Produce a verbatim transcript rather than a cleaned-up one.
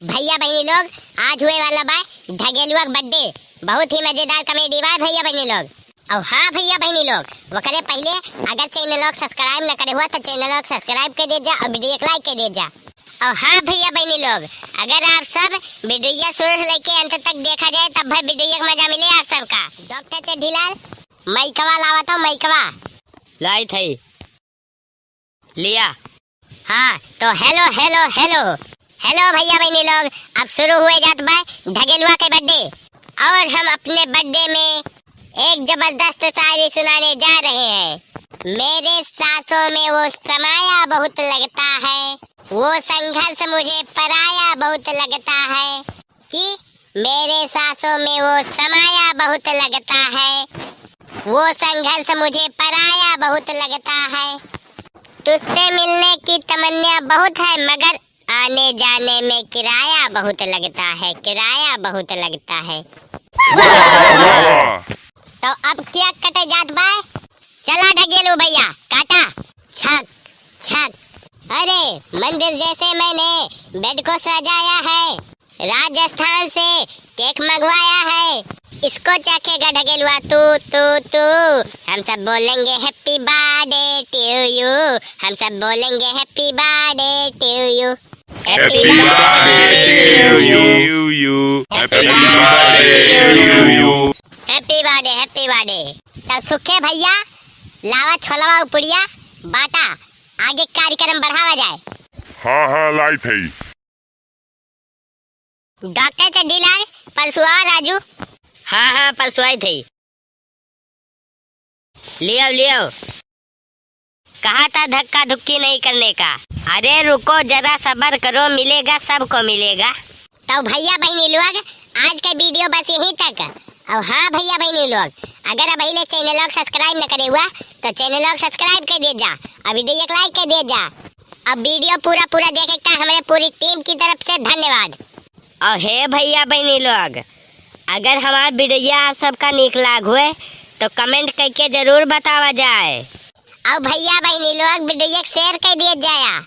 भइया बहिनी लोग, आज हुए वाला बा ढगेलुआ के birthday। बहुत ही मजेदार comedy बा भइया बहिनी लोग। और हाँ भइया बहिनी लोग, ओकरे पहिले अगर channel को subscribe न करे हुआ तो channel को subscribe कर दे जा और video को like कर दे जा। और हाँ भइया बहिनी लोग, अगर आप सब video शुरू से लेके अंत तक देखा जाए तब भाई video का मजा मिले आप सबका। डॉक्टर चड्ढीलाल, माइकवा लावा तो माइकवा। लाइत है। लिया। हाँ, तो hello, hello, hello। Hello भइया बहिनी लोग, अब शुरू हुए जात बा ढगेलुआ के birthday। और हम अपने birthday में एक जबरदस्त शायरी सुनाने जा रहे हैं। मेरे सांसों में वो समाया बहुत लगता है, वो संघर्ष मुझे पराया बहुत लगता है। कि मेरे सांसों में वो समाया बहुत लगता है, वो संघर्ष मुझे पराया बहुत लगता है। तुझसे मिलने की तमन्ना बहुत है, मगर आने जाने में किराया बहुत लगता है, किराया बहुत लगता है। तो अब cake कटे जात बा। चला ढगेलू भइया, काटा। छक, छक। अरे, मंदिर जैसे मैंने bed को सजाया है। राजस्थान से cake मंगवाया है। इसको चखेगा ढगेलुआ तू, तू, तू। हम सब बोलेंगे happy birthday to you। हम सब बोलेंगे happy birthday to you। Happy birthday to you। Happy birthday to you। Happy birthday, happy birthday। तो सुखे भइया, लावा छोलवा उपड़िया बाटा, आगे कार्यक्रम बढ़ावा जाए। हाँ, हाँ, लाइत है। डॉक्टर चड्ढीलाल, परसुआ राजू। हाँ, हाँ, परसुआई थई। लियो, लियो। कहा था धक्का धुक्की नहीं करने का। अरे रुको जरा सबर करो, मिलेगा सबको मिलेगा। तो भइया बहिनी लोग, आज का video बस यहीं तक। और हाँ भइया बहिनी लोग, अगर अबहिले channel को subscribe न करे हुआ तो channel को subscribe कर दे जा और video को like कर दे जा। अब video पूरा पूरा देखे का हमारे पूरी team की तरफ से धन्यवाद। और हे भइया बहिनी लोग, अगर हमार video आप सबका नीक लाग हुए तो comment करके जरूर बतावा जाए। और भइया बहिनी लोग, video को share कर दिया जाया।